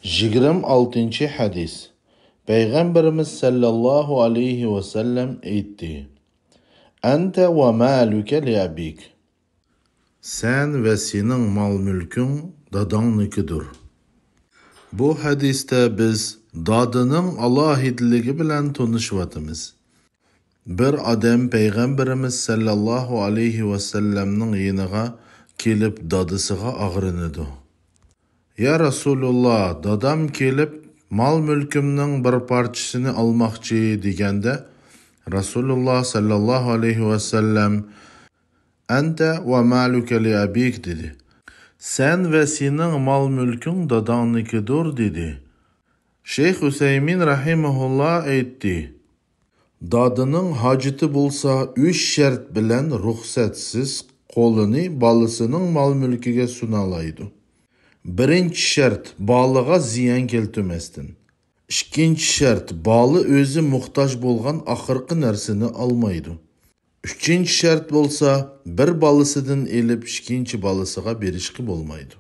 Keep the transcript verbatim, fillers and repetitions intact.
يىگىرمە ئالتىنچى ھەدىس. پەيغەمبىرىمىز سەللەللاھۇ ئەلەيھى ۋەسەللەم ئېيتتى: «ئەنتە ۋە مالۇكە لىئەبىك.» سەن ۋە سېنىڭ مال-مۈلكۈڭ داداڭنىڭكىدۇر. بۇ ھەدىستە بىز دادىنىڭ ئالاھىدىلىكى بىلەن تونۇشۇۋاتىمىز. بىر ئادەم پەيغەمبىرىمىز سەللەللاھۇ ئەلەيھى ۋەسەللەمنىڭ يېنىغا كېلىپ دادىسىغا ئاغرىنىدۇ. «يا رەسۇلۇللا، دادام كېلىپ مال-مۈلكۈمنىڭ بىر پارچىسىنى ئالماقچى» دېگەندە، رەسۇلۇللا سەللەللاھۇ ئەلەيھى ۋەسەللەم: «ئەنتە ۋە مالۇكە لىئەبىك» دېدى. «سەن ۋە سېنىڭ مال-مۈلكۈڭ داداڭنىڭكىدۇر» دېدى. شەيخ ئۇسەيمىن رەھىمەھۇللا ئېيتتى: دادىنىڭ ھاجىتى بولسا ئۈچ شەرت بىلەن رۇخسەتسىز قولىنى بالىسىنىڭ مال-مۈلكىگە سۇنالايدۇ. بىرىنچى شەرت، بالىغا زىيان كەلتۈرمەستىن. ئىككىنچى شەرت، بالا ئۆزى موھتاج بولغان ئاخىرقى نەرسىنى ئالمايدۇ. ئۈچىنچى شەرت بولسا، بىر بالىسىدىن ئېلىپ ئىككىنچى بالىسىغا بېرىشقا بولمايدۇ.